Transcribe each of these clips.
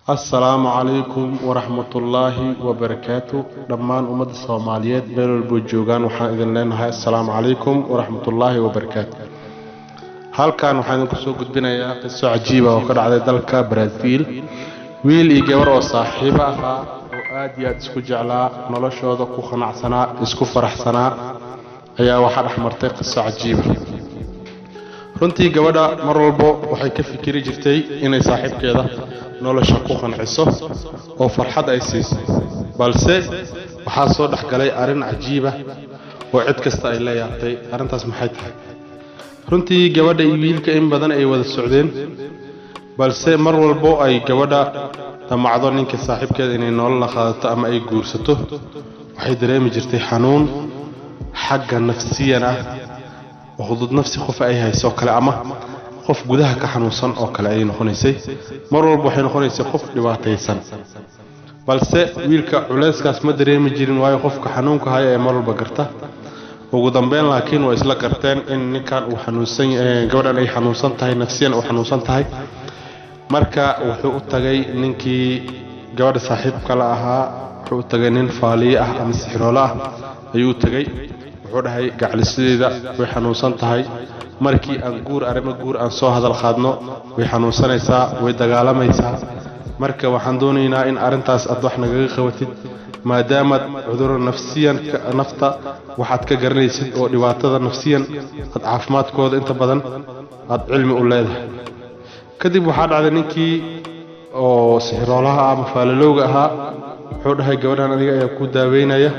Assalaamu calaykum waraxmatullaahi wabarakaatu. Dhammaan ummadda Soomaaliyeed meel walboo joogaan, waxaan idin leenahay assalaamu calaykum waraxmatullaahi wabarakaatu. Halkan waxaan idinku soo gudbinayaa qiso cajiiba oo ka dhacday dalka Brazil. Wiil iyo gabar oo saaxiibo ahaa oo aad iyo aad isku jeclaa, noloshooda ku qanacsanaa, isku faraxsanaa, ayaa waxaa dhex martay qiso cajiiba. Runtii gabadha mar walbo waxay ka fikiri jirtay inay saaxiibkeeda nolosha ku qanciso oo farxad ay siiso, balse waxaa soo dhex galay arrin cajiiba oo cid kasta ay la yaabtay. Arrintaas maxay tahay? Runtii gabadha iyo wiilka in badan ay wada socdeen, balse mar walbo ay gabadha damacdo ninka saaxiibkeeda inay nolol la qaadato ama ay guursato, waxay dareemi jirtay xanuun xagga nafsiyan ah oo hudud nafsi qof ay hayso kale ama qof gudaha ka xanuunsan oo kale ayay noqonaysay. Mar walba waxay noqonaysay qof dhibaataysan, balse wiilka culayskaas ma dareemi jirin, waayo qofka xanuunka haya ee mar walba garta. Ugu dambeyn laakiin waa isla garteen in ninkan uu xanuunsan, gabadhan ay xanuunsan tahay, nafsiyan uu xanuunsan tahay. Marka wuxuu u tagay ninkii gabadha saaxiibka la ahaa, wuxuu u tagay nin faaliye ah ama sixiroolo ah ayuu u tagay. Wuxuu dhahay, gaclisadeeda way xanuunsan tahay, markii aan guur, arrimo guur aan soo hadal qaadno, way xanuunsanaysaa, way dagaalamaysaa. Marka waxaan doonaynaa in arrintaas aad wax nagaga qabatid, maadaamaad cudurro nafsiyan nafta waxaad ka garanaysid oo dhibaatada nafsiyan aad caafimaadkooda inta badan aad cilmi u leedahay. Kadib waxaa dhacday ninkii oo sixiroolaha ama faalalowga ahaa wuxuu dhahay, gabadhan aniga ayaa ku daaweynaya,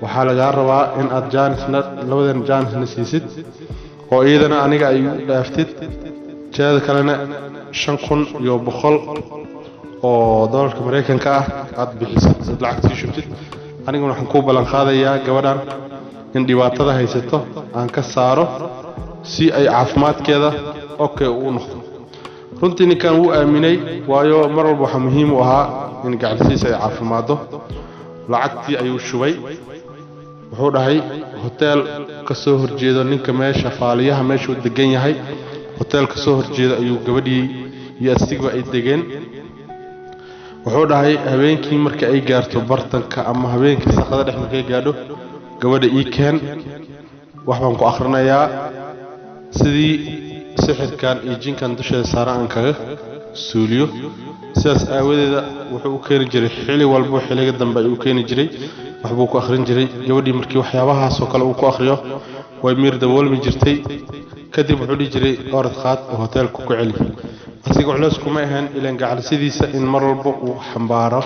waxaa lagaa rabaa in aad jaanisna labadan jaanisna siisid oo iyadana aniga ay u dhaaftid, jeeda kalena 5100 oo doolarka Maraykanka ah aad bixisid, aad lacag sii shubtid. Aniguna waxaan kuu ballan qaadayaa gabadhan in dhibaatada haysato aan ka saaro si ay caafimaadkeeda okay uu noqdo. Runtii ninkan wuu aaminay, waayo mar walba waxaa muhiim u ahaa in gacalsiis ay caafimaado. Lacagtii ayuu shubay. Wuxuu dhahay, hoteel ka soo horjeedo ninka meesha faaliyaha meeshuu degan yahay, hoteel ka soo horjeedo ayuu gabadhii iyo asigba ay degeen. Wuxuu dhahay, habeenkii marka ay gaarto bartanka ama habeenkii saqada dhex markay gaadho, gabadha ii keen, wax baan ku akhrinayaa sidii sixirkan iyo jinkan dusheeda saaran aan kaga suuliyo. Sidaas aawadeeda wuxuu u keeni jiray xili walbo, xiliga dambe ayuu u keeni jiray, waxbuu ku akhrin jiray. Gabadhii markii waxyaabahaasoo kale uu ku akhriyo way miir daboolmi jirtay. Kadib wuxuu dhihi jiray, orod qaad oo hoteelka ku celi. Asiga culeys kuma ahayn, ilaan gacalsidiisa in mar walba uu xambaaro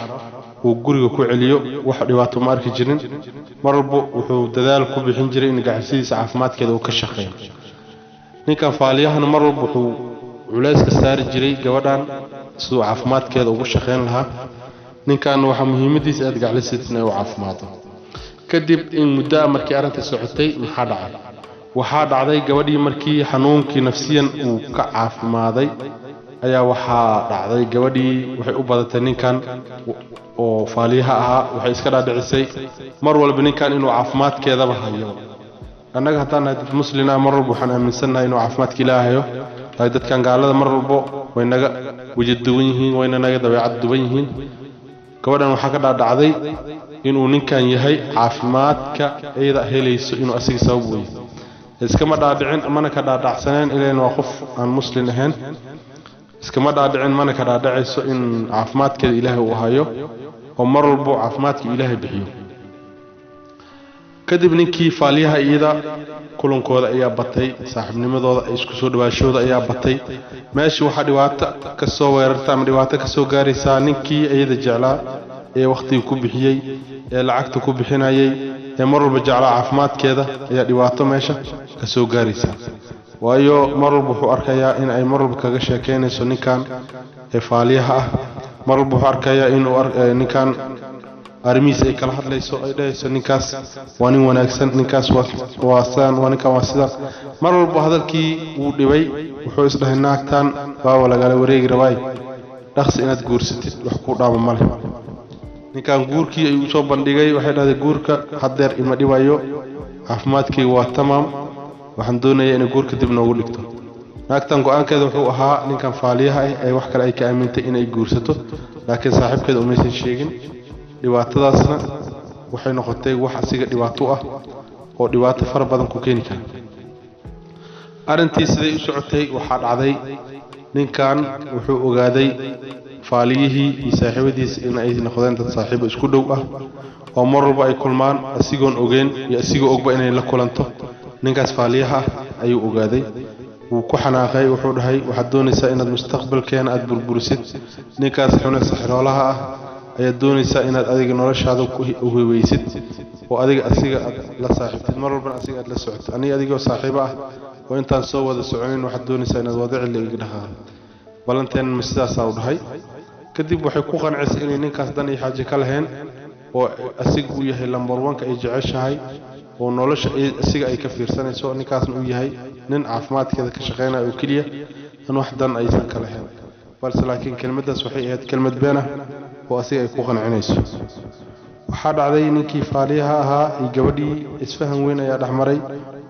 uu guriga ku celiyo wax dhibaato ma arki jirin. Mar walba wuxuu dadaal ku bixin jiray in gacalsidiisa caafimaadkeeda uu ka shaqeeyo. Ninkan faaliyahana mar walba wuxuu culayska saari jiray gabadhan siduu caafimaadkeeda ugu shaqeyn lahaa. Ninkan waxaa muhiimadiisa aad gaclisiis inay u caafimaado. Kadib in muddo ah markii arrinta socotay, maxaa dhacay? Waxaa dhacday gabadhii markii xanuunkii nafsiyan uu ka caafimaaday ayaa waxaa dhacday gabadhii waxay u badatay ninkan oo faaliyaha ahaa. Waxay iska dhaadhicisay mar walba ninkan inuu caafimaadkeedaba hayo. Annaga haddaan nahay dad muslin ah, mar walba waxaan aaminsannahay inuu caafimaadka Ilaah hayo, laakiin dadkan gaalada mar walbo way naga weji duwan yihiin, wayna naga dabeecad duwan yihiin. Gabadhan waxaa ka dhaadhacday inuu ninkan yahay caafimaadka iyada helayso inuu asiga sabab weeye. Iskama dhaadhicin mana ka dhaadhacsaneen, ilan waa qof aan muslin ahayn. Iskama dhaadhicin mana ka dhaadhacayso in caafimaadkeeda Ilaahay uu hayo oo mar walbo caafimaadka Ilaahay bixiyo. Kadib ninkii faaliyaha iyada kulankooda ayaa batay, saaxiibnimadooda ay isku soo dhawaashooda ayaa batay. Meeshii waxaa dhibaato ka soo weerarta ama dhibaato ka soo gaaraysaa ninkii iyada jeclaa ee wakhtiga ku bixiyey ee lacagta ku bixinayay ee mar walba jeclaa caafimaadkeeda ayaa dhibaato meesha ka soo gaaraysaa, waayo mar walba wuxuu arkayaa in ay mar walba kaga sheekeynayso ninkan ee faaliyaha ah. Mar walba wuxuu arkayaa inuu ninkan arrimihiisa ay kala hadlayso, ay dhahayso, ninkaas waa nin wanaagsan, ninkaas waa sidaan, waa ninkan waa sidaan. Mar walba hadalkii wuu dhibay. Wuxuu isdhahay, naagtan waawa lagala wareegi rabaay, dhaqsi inaad guursatid wax kuu dhaamo male. Ninkan guurkii ayuu usoo bandhigay. Waxay dhahday, guurka haddeer ima dhibayo, caafimaadkayga waa tamaam, waxaan doonayaa inay guurka dib noogu dhigto. Naagtan go-aankeeda wuxuu ahaa ninkan faaliyaha ah ee wax kale ay ka aamintay inay guursato. Laakiin saaxiibkeeda umaysan sheegin. Dhibaatadaasna waxay noqotay wax asiga dhibaato ah oo dhibaato fara badan ku keeni kara. Arrintii siday u socotay, waxaa dhacday ninkan wuxuu ogaaday faaliyihii iyo saaxiibadiisa in ay noqdeen dad saaxiibo isku dhow ah oo mar walba ay kulmaan, asigoon ogeyn iyo asigoo ogba inay la kulanto. Ninkaas faaliyaha ah ayuu ogaaday, wuu ku xanaaqay. Wuxuu dhahay, waxaad doonaysaa inaad mustaqbalkeena aada burburisid, ninkaas xune saxiroolaha ah ayaad doonaysaa inaad adiga noloshaada ku heweysid oo adiga asiga aad la saaxiibtid, mar walbana asiga aad la socotid. Aniga adigoo saaxiibo ah oo intaan soo wada soconin, waxaad doonaysaa inaad wada cilli iga dhaqaaqdo. Ballanteen ma sidaasaa, u dhahay. Kadib waxay ku qancisay inay ninkaas dan iyo xaaje ka lahayn oo asiga uu yahay number one-ka ay jeceshahay oo nolosha asiga ay ka fiirsanayso, ninkaasna uu yahay nin caafimaadkeeda ka shaqeynaya oo keliya, in wax dan aysan ka lahayn. Balse laakiin kelmaddaas waxay ahayd kelmad been ah oo asiga ay ku qancinayso. Waxaa dhacday ninkii faaliyaha ahaa iyo gabadhii isfahan weyn ayaa dhexmaray.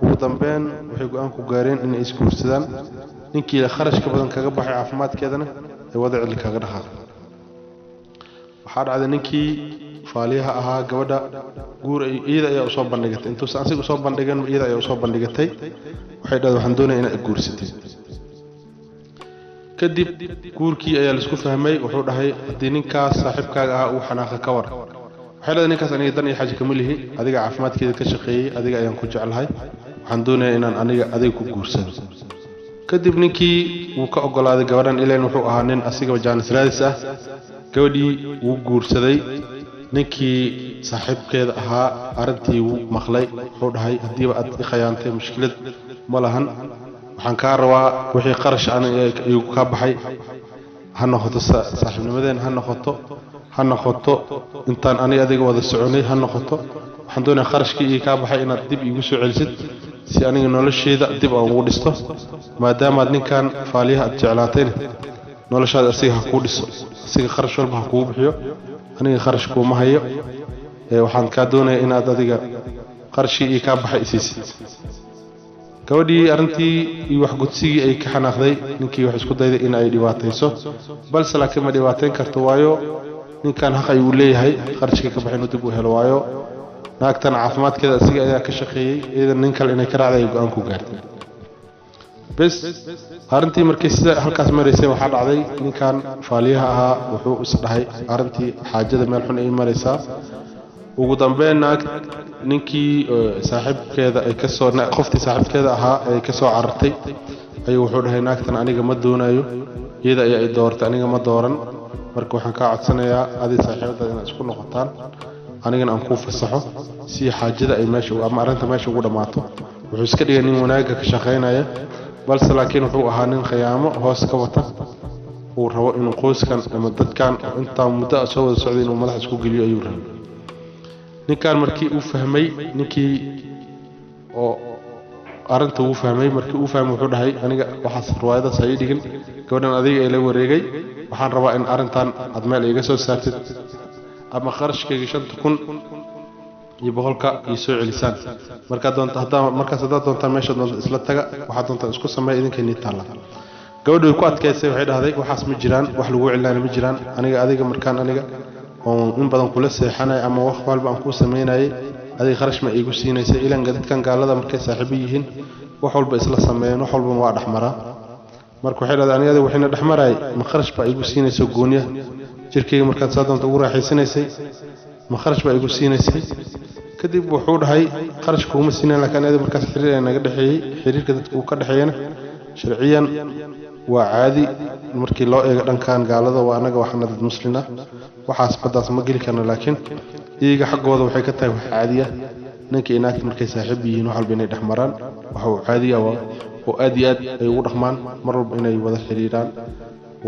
Ugu dambeyn waxay go-aan ku gaareen inay isguursadaan. Ninkii kharashka badan kaga baxay caafimaadkeedana ay wada cilli kaga dhaqaaqay. Waxaa dhacday ninkii faaliyaha ahaa gabadha guur iyada ayaa usoo bandhigatay. Intuusan asiga usoo bandhigan, iyada ayaa usoo bandhigatay. Waxay dhahday, waxaan doonaya inaad guursatid. Kadib guurkii ayaa laisku fahmay. Wuxuu dhahay, haddii ninkaas saaxiibkaaga ahaa uu xanaaqa ka war? Waxay leedahay, ninkaas aniga dan iyo xaaje kama lihi, adiga caafimaadkeeda ka shaqeeyey, adiga ayaan ku jeclahay, waxaan doonayaa inaan aniga adiga ku guursado. Kadib ninkii wuu ka ogolaaday gabadhan, ileen wuxuu ahaa nin asigaba jaanis raadis ah. Gabadhii wuu guursaday. Ninkii saaxiibkeeda ahaa arrintii wuu maqlay. Wuxuu dhahay, haddiiba aad i khayaantay, mushkilad ma lahan, waxaan kaa rabaa wixii qarash aniga igu kaa baxay, ha noqoto saaxiibnimadeen, ha noqoto intaan aniga adiga wada soconay ha noqoto. Waxaan doonayaa qarashkii ii kaa baxay inaad dib iigu soo celisid si aniga nolosheeda dib aan ugu dhisto. Maadaamaad ninkan faaliyaha aad jeclaatayna, noloshaada asiga ha kuu dhiso, asiga kharash walba ha kugu bixiyo, aniga kharash kuuma hayo. Ee waxaan kaa doonayaa inaad adiga qarashkii ii kaa baxay isiisid. Gabadhii arrintii iyo waxgudsigii ay ka xanaaqday. Ninkii wax isku dayday in ay dhibaatayso, balse laakiin ma dhibaatayn karto, waayo ninkan xaq ayuu leeyahay qarashkii ka baxay inuu dib u helo, waayo naagtan caafimaadkeeda asiga ayaa ka shaqeeyey. Iyadan nin kale inay ka raacday ay go-aan ku gaartay. Bes, arrintii markii sida halkaas maraysay, waxaa dhacday ninkan faaliyaha ahaa wuxuu is dhahay, arrintii xaajada meel xun ay maraysaa. Ugu dambeyn naag ninkii saaxiibkeeda ay kasoo, qoftii saaxiibkeeda ahaa ay kasoo carartay ayuu wuxuu dhahay, naagtan aniga ma doonayo, iyada ayaa i doortay, aniga ma dooran. Marka waxaan kaa codsanayaa adi saaxiibadaada inaad isku noqotaan, anigana aan kuu fasaxo si xaajada ay meesha ama arrinta meesha ugu dhammaato. Wuxuu iska dhigay nin wanaagga ka shaqaynaya, balse laakiin wuxuu ahaa nin khiyaamo hoos ka wata, uu rabo inuu qoyskan ama dadkan intaa muddo soo wada socday inuu madax isku geliyo ayuu rabay. Ninkan markii uu fahmay, ninkii oo arrinta uu fahmay, markii uu fahmay wuxuu dhahay, aniga waxaas riwaayadaas ha ii dhigin, gabadhan adiga ee la wareegay. Waxaan rabaa in arrintan aad meel iga soo saartid ama qarashkayga 5100-ka ii soo celisaan. Markaad doonta haddaa markaas haddaad doontaan meesha doonta isla taga, waxaad doontaan isku sameeya, idinkaynii taalla. Gabadhu way ku adkaysay. Waxay dhahday, waxaas ma jiraan, wax lagu celinaana ma jiraan. Aniga adiga markaan aniga oon in badan kula seexanay ama wax walba aan kuu samaynayay, adiga kharash ma iigu siinaysay? Ilan dadkan gaalada markay saaxiibo yihiin wax walba isla sameeyeen, wax walbana waa dhexmaraa. Marka waxay dhahday, aniga adiga waxayna dhexmaraay, ma kharash baa iigu siinaysa gooniya? Jirkayga markaad saa doonta ugu raaxaysanaysay, ma kharash baa igu siinaysay? Kadib wuxuu dhahay, kharash kuuma siinayn, laakiin adiga markaas xiriir ayaa naga dhexeeyey. Xiriirka dadka uu ka dhexeeyana sharciyan waa caadi markii loo eego dhankan gaalada. Waa annaga waxaana dad muslin ah, waxaas baddaas ma geli karno, laakiin iyaga xaggooda waxay ka tahay wax caadi ah ninka iyo naagta markay saaxiib yihiin wax walba inay dhex maraan. Waxa uu caadi ah oo aad iyo aad ay ugu dhaqmaan mar walba inay wada xiriiraan,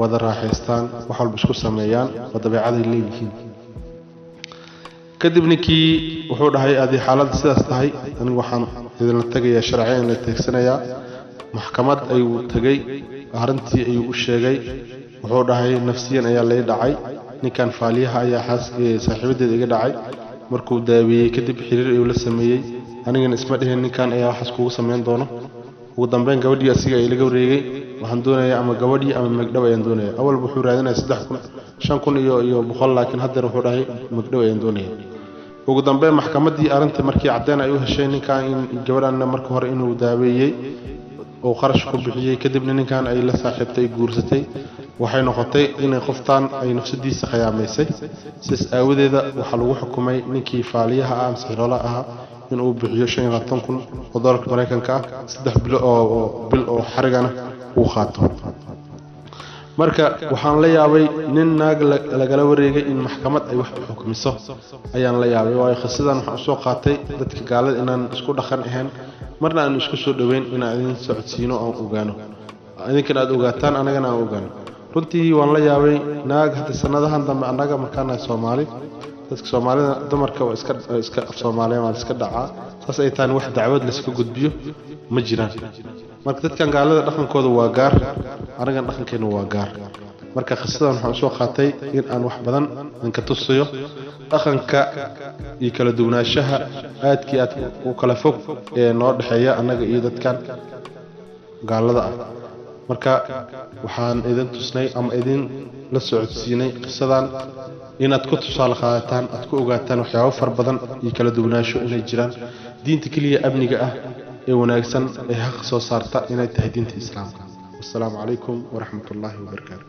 wada raaxaystaan, wax walba isku sameeyaan, waa dabeecaday leeyihiin. Kadib ninkii wuxuu dhahay, haddii xaaladda sidaas tahay, anigu waxaan idinla tegayaa sharci in la teegsanayaa. Maxkamad ayuu tegey, arrintii ayuu u sheegay. Wuxuu dhahay, nafsiyan ayaa lay dhacay, ninkan faaliyaha ayaa xaas saaxiibadeeda iga dhacay. Markuu daaweeyey kadib xiriir ayuu la sameeyey, anigana isma dhihin ninkan ayaa waxaas kugu sameyn doono. Ugu dambeyn gabadhii asiga ay laga wareegay. Waxaan doonayaa ama gabadhii ama magdhow ayaan doonaya. Awalba wuxuu raadinaya 3000, 5100, laakiin haddeer wuxuu dhahay magdhow ayaan doonaya. Ugu dambeyn maxkamaddii arrintii markii caddeyn ay u heshay ninkan in gabadhanna marka hore inuu daaweeyey oo qarash ku bixiyey, kadibna ninkan ay la saaxiibtay, ay guursatay, waxay noqotay inay qoftaan ay nafsadiisa khiyaamaysay. Sidaas aawadeeda waxaa lagu xukumay ninkii faaliyaha ah ama sixiroolaha ahaa inuu bixiyo 25,000 oo doolarka Maraykanka ah, 3 bilo oo bil oo xarigana uu qaato. Marka waxaan la yaabay nin naag lagala wareegay in maxkamad ay wax u xukmiso ayaan la yaabay, waayo qisadan waxaan usoo qaatay dadka gaalada inaan isku dhaqan ahayn, marna aan isku soo dhoweyn, inaan idin socodsiino, aan ogaano, idinkana aad ogaataan, annagana aan ogaano. Runtii waan la yaabay naag hadda sanadahan dambe annaga markaan nahay Soomaali, dadka Soomaalida dumarka waa iska af Soomaaliya waa iska dhacaa, saas ay tahan wax dacwad layska gudbiyo ma jiraan. Marka dadkan gaalada dhaqankooda waa gaar, annagan dhaqankeena waa gaar. Marka qisadan waxaan usoo qaatay in aan wax badan idinka tusayo dhaqanka iyo kala duwanaanshaha aadkii aad u kala fog ee noo dhexeeya annaga iyo dadkan gaalada ah. Marka waxaan idin tusnay ama idin la socodsiinay qisadan inaad ku tusaale qaadataan, aad ku ogaataan waxyaabo fara badan iyo kala duwanaansho inay jiraan. Diinta keliya amniga ah ee wanaagsan ee xaq soo saarta inay tahay diinta Islaamka. Wassalaamu calaykum waraxmat ullaahi wabarakaatu.